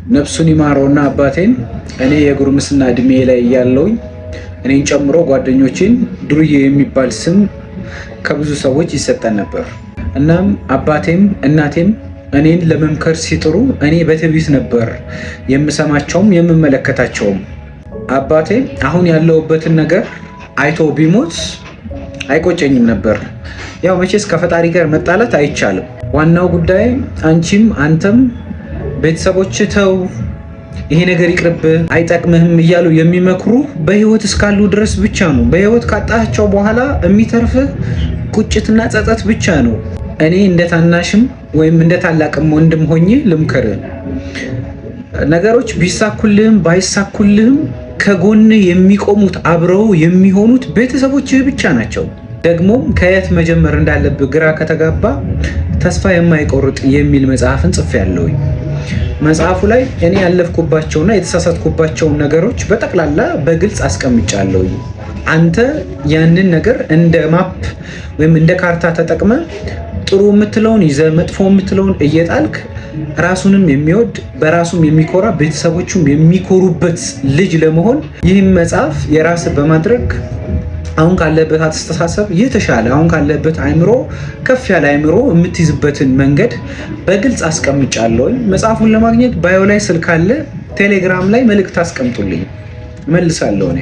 ነፍሱን ይማረውና አባቴን እኔ የጉርምስና እድሜ ላይ እያለውኝ እኔን ጨምሮ ጓደኞቼን ዱርዬ የሚባል ስም ከብዙ ሰዎች ይሰጠን ነበር። እናም አባቴም እናቴም እኔን ለመምከር ሲጥሩ እኔ በትዕቢት ነበር የምሰማቸውም የምመለከታቸውም። አባቴ አሁን ያለሁበትን ነገር አይቶ ቢሞት አይቆጨኝም ነበር። ያው መቼስ ከፈጣሪ ጋር መጣላት አይቻልም። ዋናው ጉዳይ አንቺም አንተም ቤተሰቦች ተው ይሄ ነገር ይቅርብ አይጠቅምህም እያሉ የሚመክሩ በህይወት እስካሉ ድረስ ብቻ ነው። በህይወት ካጣቸው በኋላ የሚተርፍህ ቁጭትና ጸጸት ብቻ ነው። እኔ እንደ ታናሽም ወይም እንደ ታላቅም ወንድም ሆኜ ልምከርህ፣ ነገሮች ቢሳኩልህም ባይሳኩልህም ከጎንህ የሚቆሙት አብረው የሚሆኑት ቤተሰቦችህ ብቻ ናቸው። ደግሞም ከየት መጀመር እንዳለብህ ግራ ከተጋባ ተስፋ የማይቆርጥ የሚል መጽሐፍን ጽፌያለሁኝ። መጽሐፉ ላይ እኔ ያለፍኩባቸውና የተሳሳትኩባቸውን ነገሮች በጠቅላላ በግልጽ አስቀምጫለሁኝ። አንተ ያንን ነገር እንደ map ወይም እንደ ካርታ ተጠቅመ ጥሩ የምትለውን ይዘህ መጥፎ የምትለውን እየጣልክ ራሱንም የሚወድ በራሱም የሚኮራ ቤተሰቦቹም የሚኮሩበት ልጅ ለመሆን ይህም መጽሐፍ የራስህ በማድረግ አሁን ካለበት አስተሳሰብ የተሻለ፣ አሁን ካለበት አእምሮ ከፍ ያለ አእምሮ የምትይዝበትን መንገድ በግልጽ አስቀምጫለሁኝ። መጽሐፉን ለማግኘት bio ላይ ስልክ አለ። ቴሌግራም ላይ መልእክት አስቀምጡልኝ፣ እመልሳለሁ እኔ።